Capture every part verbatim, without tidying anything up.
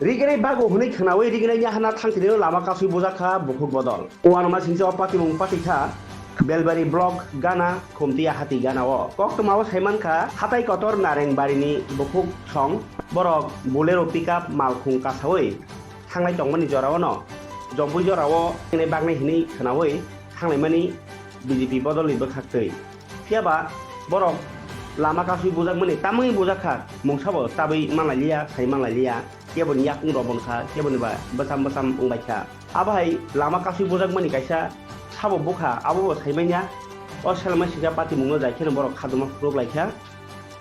Rignai bago hwnwi khwnawi rignai yahana thangtini lama kasui bujak kha bukhuk bodol. Uanama singcha o patimung pati kha Belbari block gana Khumtiya hati gana o. Koktwma o saiman kha hatai kotor Nareng barini bukhuk song borok Bolero pickup malkhung kasawi thanglai tongmani jora o no. Jompui jora o rignai bagnai hwnwi khwnawi thanglaimani B J P bodolni bwkhaktwi. Phiyaba borok lama kasui bujakmani tamungni bujak kha, mungsabo tabwi manlailiya, sai manlailiya, keboni yakung rok bonkha, keboni ba bwcham bwcham wngbaikha. Abo hai lama kasui bujakmani kaisa sabo bukha, abo bo saimanya, o selma singcha patimungno jai kheno borok khaduma phuruk laikha.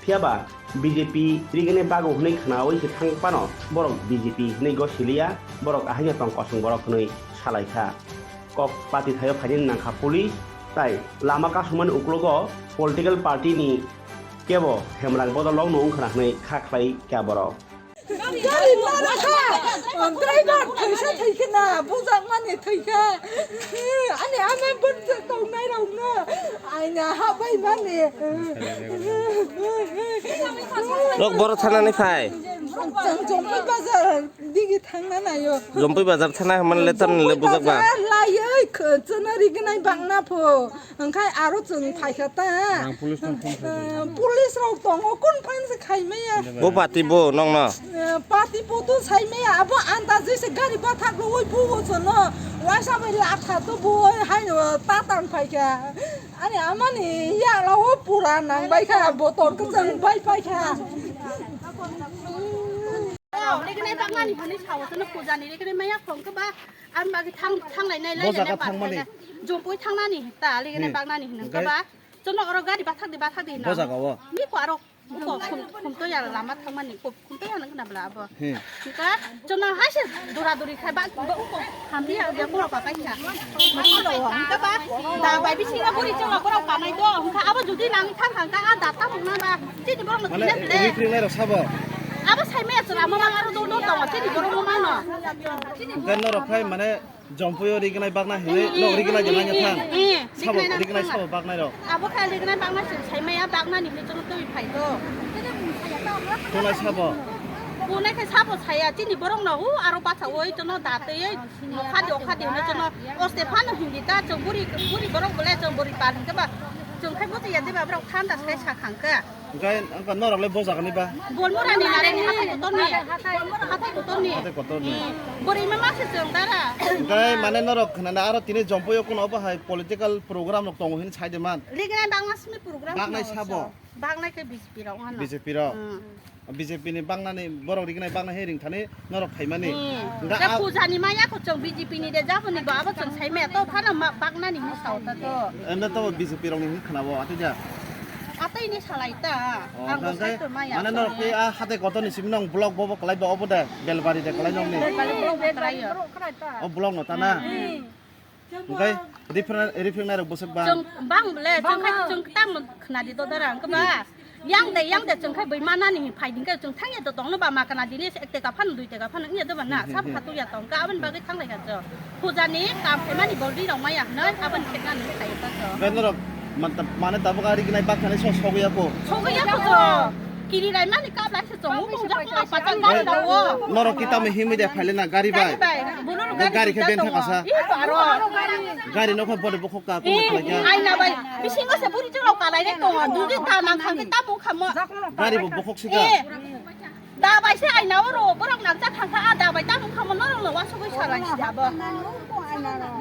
Phiyaba B J P rignai bago hwnwi khwnawi se thang phano borok B J P hwnwi go siliya, borok ahaino tong kosong borok hwnwi salaikha. Kok pati thaio phainani nangkha police, tai lama kasumani uklogo political party ni kebo hemrang bodol rokno wngkhwna hwnwi kha khlai kha borok. Gari nara kha, driver thaisa thaikhe na, bujakmani thaikha. Ani ama bwrcha tongnai rokno aina habai mani. Rok boro thanani phai. Chwng Jompui bazar. Digi thangna naio. Jompui bazar thana hwnmani le tamni le bujak ba? Bazar laioi kh-, chwna rignai bangna pho. Hwnkhe aro chwng phaikha ta. Ang police tong phone khaikha. Eh, police rok tongo, kun phan se khaimaya. Bo pati bo nongno? Eh, pati poto saimaya, abo andajwi se gari bathak rwui buo chwno. Waisa bai latha to buo hai, eh, tatang phaikha. Ani amani yalo pura nang bai kha, botor kwchwng bai pai kha. Regnai bagnani hwnwi sao, chwngno pujani regnai maya phone khe ba, ang bagwi thang-, thanglai nai lai. Bo jaga thangmani? Jompui thangnani ta, regnai bagnani hwnwi khe ba. Chwngno oro gari bathak di, bathak di hwnwi. Bo jaga o? Ni ko aro, ko khum, khum to ya lama thangmani, ko khum to ya nang khna bla abo. Hwnkhe chwngno hai se dura duri khai ba, bo ko hambi ya, ya ko ba kai kha. Ko lo, hwnkhe ba, da bai bisingo buri chwngno borok kanai do, hwnkhe abo jodi nang thang kha, hwnkhe a da ta mungna ba. Chini borok no mane, sina sile. Ri kri nai rok sabo? Abo sai me chwla mo mang aro do do tongo, chini borok mo mang no. Hwnkhe norok khai mane Jompui o rignai bakna hinwi, eh, no rignai de nangya thang. Eh, eh, sabo, rignai sabo baknai rok. Abo khai rignai bakna se sai maya bakna ni hinwi chwng twi phai do. Kunai sabo? Kunai khai sabo saya, chini borok no u aro bacha oi chwng no da twi oi, no khadi o khadi hinwi chwng no o Stefano hindi ta chwng buri, buri borok bole chwng buri pal hingke ba chwng khai bo ya de ba borok thanda sai sa khang khe. Hwnkhe, hwnkhe norok le bo jaga ni ba? Bolmurani narani hathai kotorni. Hathai kotorni. Hathai kotorni. Eh, bwrwi ma mase chwng dara. Hwnkhe mane norok khwnana aro tini Jompui o kuno obo hai political program rok tongo hin sai de man? Rignai bangma simi program. Baknai sabo? Baknai khe B J P rok ano. B J P rok? Hmm. B J P ni baknani borok rignai baknai he ringthani. Norok phaimani. Hmm. Hwnkhe da a- pujani maya ko chwng B J P ni de jaboni ba abo chwng sai maya to phano ma baknani hinwi sao ta to. Eno to B J P rok ni hinwi khwnabo atwi da. Atwi ni salai ta. Oh, ang bo hwnkhe sai to maya. Mane norok tei a hatai kotor ni simi nong block bobo kwlai ba obo de Belbari de kwlai nong ni. Belbari block kwlai yo. O block no ta na. Hmm. Hwnkhe rifreng-, rifrengnai rok bwswk bang? Chwng bang le, chwng khai chwng tam khna di to dara, hwnkhe ba? Yang de, yang de, chwng khai bui manani hin phai din khe, chwng thang ya to tong no ba ma kana din se ek teka phan, dui teka phan, ya to ba na, hmm, sab hmm, khatu ya tong ka, aboni bagwi thang lai kha chwng. Puja ni kam khai mani bol ri rok ma ya hwnwi, aboni khek nani khai ta chwng. Hwnkhe norok man-, mane tabuk ari gnai bak thani sok, sok ya ko? Sok ya ko chwng. Kiri lai mani kap lai se chwng, bung jak ma pachak gari rok o. Norok kita me himwi de phaile na gari bai? Gari bai. Bulu gari khe ben thang asa. Ih, aro. Gari no kha bode bokhok ka ko khlai kya. Aina bai. Bisingo se buri chwng rok kalai re tongo. Dugi ta nang khang ta bung khamo. Gari bo bokhok sika. Eh. Da bai se aina oro borok nang cha khang kha, a da bai ta bung khamo norok no wasugwi salai si abo.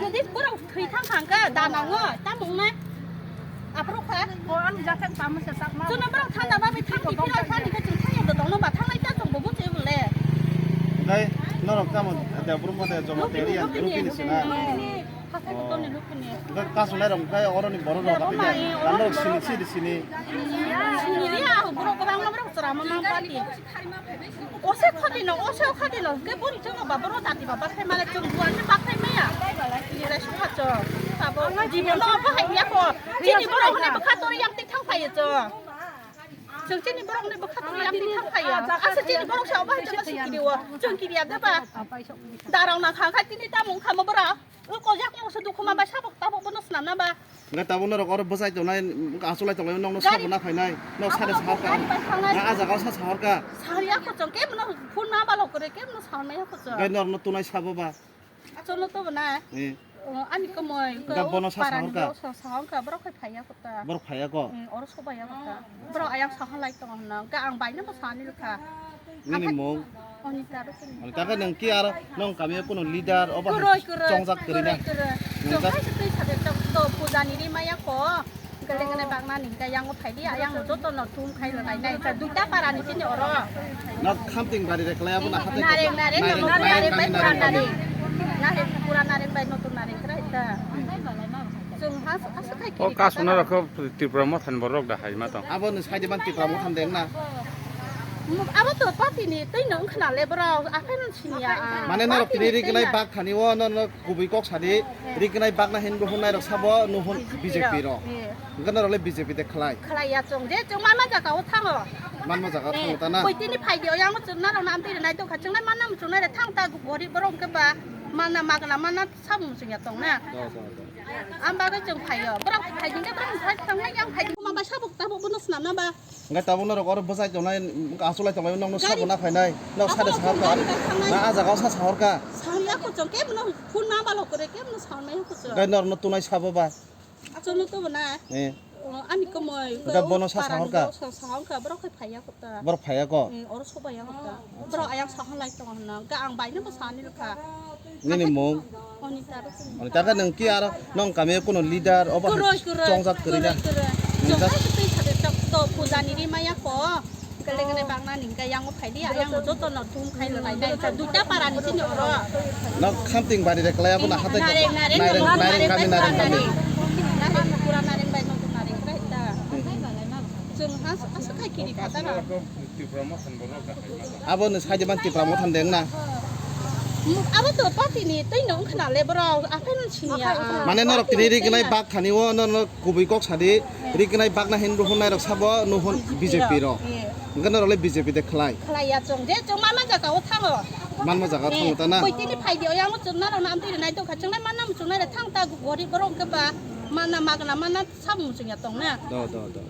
Jodi borok thwi thang khang kha da nango ta bung na. Aphuru kha. Ko an jathak tamo se sakma. Chwngno borok thanda ba bai thang di phira thani khe chwng thang yong dong no ba thang lai ta chwng bo bo che bole. Dai norok tamo de brum ba de jomo te ri an rupini sina. Hathai kotorni lukuni. Dai kasu lai rok khai oro ni borok rok. Roma, eh, oro ni borok sini sini sini. Sini ri a borok kwbang borok chwra ma ma party. Ose khati no, ose khati no, ke buri chwng ba boro jati ba bakhai male chwng buan se bakhai maya. Ni rai sukha chwng. Abo jibo no bahai ya ko. Chini boro hone bwkha tori yang tik thang phai chwng. Chwng chini borok ni bwkha twi yang twi thang khayo. Asa chini borok sa obo hai chama sikiri o. Chwng kiriya de ba. Darang na kha kha tini tamo wngkha mo borok. O ko jak mo se dukhu ma bai sabok tabok bono snam na ba. Ngai tabok norok oro bwsai tongnai, achulai tongnai, nokno sabo na phainai. Nok sade sahor ka. Na a jaga o sa sahor ka. Sari ako chwng ke bono phone ma balok kore ke bono sahor mai ako chwng. Ngai norok no tunai sabo ba. Cholo to na. Eh. O, ani ko moi ko. Ga bono sa sahor ka. Sa sahor ka borok khai phaiya ko ta. Borok phaiya ko. Hmm, oro so baiya ko ta. Borok ayang sahor lai tong na. Ga ang bai na bo sani ka. Nini mung. Oni ta ro. Oni ta ka nang ki aro nong kami ko no leader oba. Kuroi kuroi. Chongjak kuri na. Chongjak. Chongjak se tei sa de to puja ni ri maya ko. Kele kele bang nani ka yang phai di, yang joto no thum khai lo nai nai. Sa duita para ni sini oro. Na khamting bari re klaya bo na hate. Nareng nareng no nareng bai pura nareng. Nareng pura nareng bai no to nareng kra ita. Jung has as khai. O kasuna rok Tripura mothan borok da hai ma tong. Abo ni side ban Tripura mothan deng na. Abo to party ni tei no khna le bro, akhai no sinya. Mane norok tini ri gnai bak thani o no no kubui kok sadi. Ri gnai bak na hin bo hun nai rok sabo no hun B J P ro. Gana role B J P de khlai. Khlai ya chwng je chwng manma jaga o thango. Manma jaga o thango ta na. Koi tini phai di o yang chwng na rok nam tiri nai do kha chwng nai manna chwng nai thang ta gori borok ke ba manna magna manna samung chwng ya tong na. Do do do. Am bagwi chwng phai yo. Borok phai di ke borok phai thang nai yang phai di ma ba sabuk tabuk bono snam na ba. Ngai tabuk norok oro bwsai tongnai, achulai tongnai, nokno sabo na phainai. Nok sade sahor ka. Na a jaga o sa sahor ka. Sari ako chwng ke bono phone ma balok kore ke bono sahor mai ako chwng. Ngai norok no tunai sabo ba. Cholo to na. Eh. O, ani ko moi. Ga bono sa sahor ka. Sa sahor ka borok khai phaiya ko ta. Borok phaiya ko. Eh, oro so baiya ko ta. Borok ayang sahor lai tong na. Ga ang bai na bo sani ka. Nini mung. Oni ta ro. Oni ta ka nang ki aro nong kami ko no leader oba. Kuroi kuroi. Chongjak kuri na. Kuroi kuroi. Chongjak. Chongjak se tei sa de to puja ni ri maya ko. Kele kele bang nani ka yang phai di, yang joto no thum khai lo nai nai. Sa duita para ni sini oro. Nok khamting bari re klaya bo na hate. Nareng nareng nareng nareng kami nareng kami. Nareng pura nareng bai no nareng kra ita. Chwng has as khai kiri kha ta na. Abo ni side ban Tipra mothan deng na. Abo to party ni tei no khna le bro, akhai no sinya. Mane norok tini ri gnai bak thani o no no kubui kok sadi. Ri gnai bak na hin bo hun nai rok sabo no hun B J P ro. Gana role B J P de khlai. Khlai ya chwng je chwng manma jaga o thango. Manma jaga o thango ta na. Koi tini phai di o yang chwng na rok nam tiri nai do kha chwng nai manna chwng nai thang ta gori borok ke ba manna magna manna. Samung chwng ya tong na. Do do do.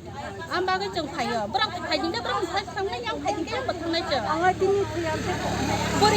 Am bagwi chwng phai yo. Borok phai ding de borok sai thang nai yang phai ding de borok thang nai chwng. Ang ai tini thiyam se. Bori